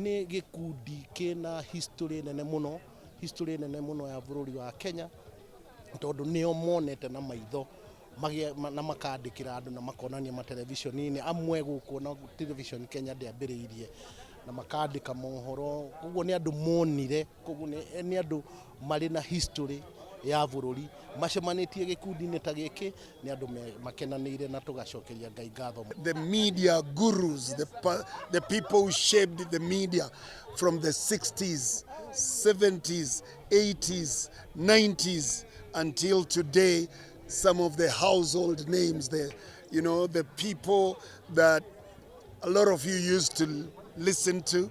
Nĩ gĩkundi kĩna history nene mũno, history nene mũno ya bũrũri wa Kenya, tondũ nĩo monete na maitho na makandĩkĩra andũ na makonania materebiceni-inĩ, amwe gũkũ na television Kenya ndĩambĩrĩirie, na makandĩka mohoro, koguo nĩ andũ monire, koguo nĩ andũ marĩ na history ya bũrũri, macemanĩtie gĩkundi-inĩ ta gĩkĩ, nĩ andũ makenanĩire na tũgacokeria Ngai ngatho. The media gurus, the people who shaped the media from the 60s, 70s, 80s, 90s until today, some of the household names, the people that a lot of you used to listen to,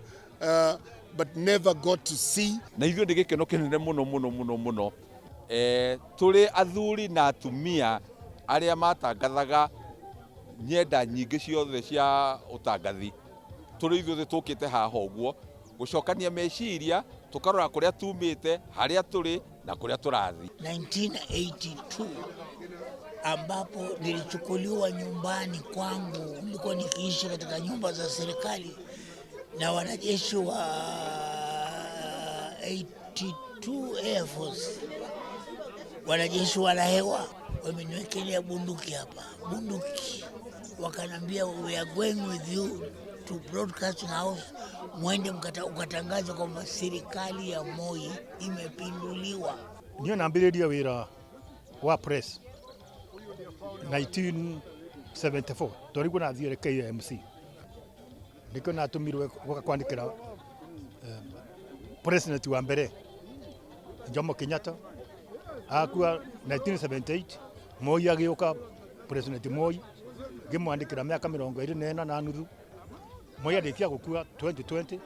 but never got to see. Na ithuĩ nĩ gĩkeno kĩnene mũno mũno mũno mũno tũrĩ athuri na atumia arĩa matangathaga nyenda nyingĩ ciothe cia ũtangathi, tũrĩ ithuothe tũkĩte haha ũguo gũcokania meciria, tũkarora kũrĩa tumĩte, harĩa tũrĩ na kũrĩa tũrathiĩ. 1982 ambapo nilichukuliwa nyumbani kwangu, nilikuwa nikiishi katika nyumba za serikali na wanajeshi wa 82 Air Force, wanajeshi wa hewa wameniwekelea bunduki hapa, bunduki, wakanambia, "We are going with you to Broadcasting House, mwende ukatangaza kwamba serikali ya Moi imepinduliwa." Niĩ nambĩrĩria wĩra wa press 1974, twarigwo nathiire KMC, nĩkĩo natũmirwe gũka kwandĩkĩra president wa mbere Jomo Kenyatta. Akua 1978, Moi agĩũka, President Moi, ngĩmwandĩkĩra mĩaka 24. Moi arĩkia gũkua 2020,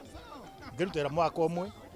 ngĩrutĩra mwaka ũmwe.